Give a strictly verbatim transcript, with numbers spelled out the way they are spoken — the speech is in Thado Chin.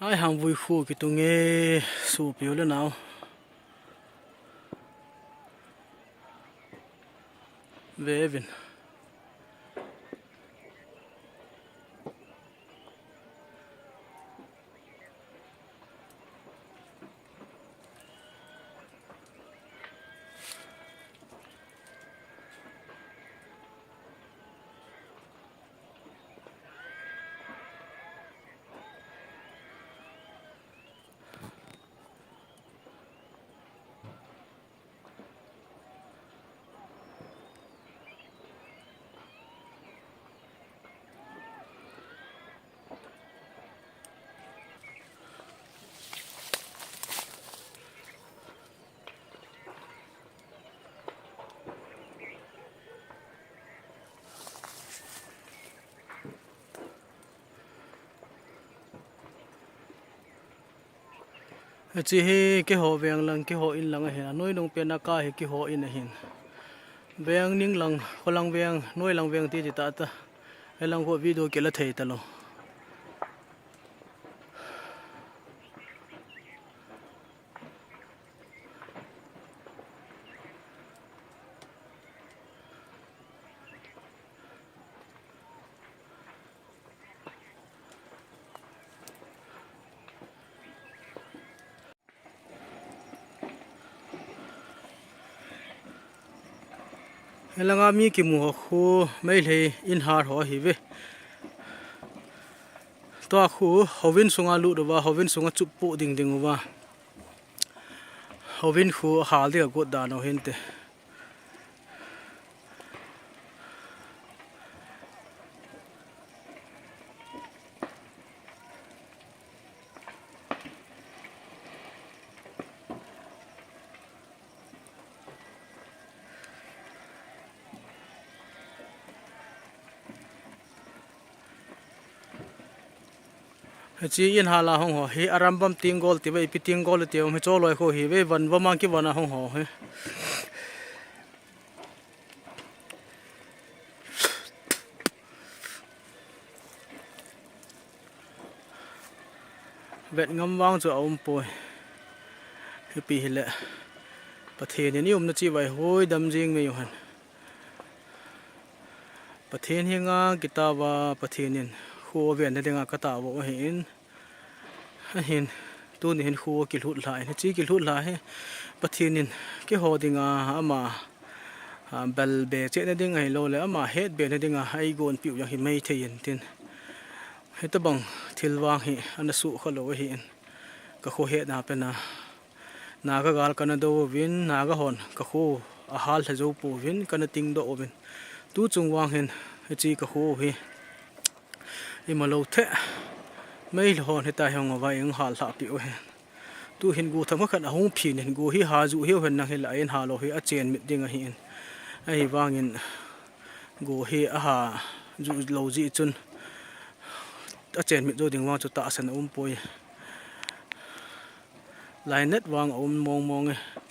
Ai, Hanvui khu kitung e, sopi u le nao. Ve vin. Hiche hi keiho veng lang, keiho in lang ahin, anoi nung pen a ka hi keiho in ahin. Veng ning lang, kholang veng, noi lang veng ti ti ta ta. Hilang khu video kila thei talou. Hilanga mi kimu ho khu Meitei in har ho ahi ve. Tua khu houin sunga lut uva, houin sunga chup poh ding ding uva. Houin khu hal ding a got dan u hinte. Hiche in hala hung ho hi Arambam Tenggol ti ve, ipi Tenggol ti um hi choloi khu hi ve, van va mang kivon a hung ho hi. Vet ngam vang chu a um poi. Hipi hile Pathen in i umna chibai hoi dam jing mai u hen. Pathen henga kitao va, Pathen in khu aven na dinga katao u ahin. Ahin, tuni hin khu kilhut lha in, hiche kilhut lha hi Pathen in keiho dinga ama, a, bel be cheh na ding ahilou le, ama het be na dinga eigon piu jong hi Meitei in tin. Hitabang thil vang hi ana sukha lou ahin. Ka khu hetna pen a Naga gal kana do uvin, Naga hon ka khu ahal lha jou pouvin, kana tingdoh uvin. Tu chung vang hin, hiche ka khu hi ima lou thei. Meitei hon hitia hi hung uva eihung hal lhah peh u hi. Tu hin go themkhat khat ahung phin in, go hi ha ju hiu hen nang hi la in ha lou hi achen mit ding ahin. Ahivangin go hi aha ju lou jeh chun achen mit jou ding vang chu tahsan a um poi. Lainat vang a um mong mong e.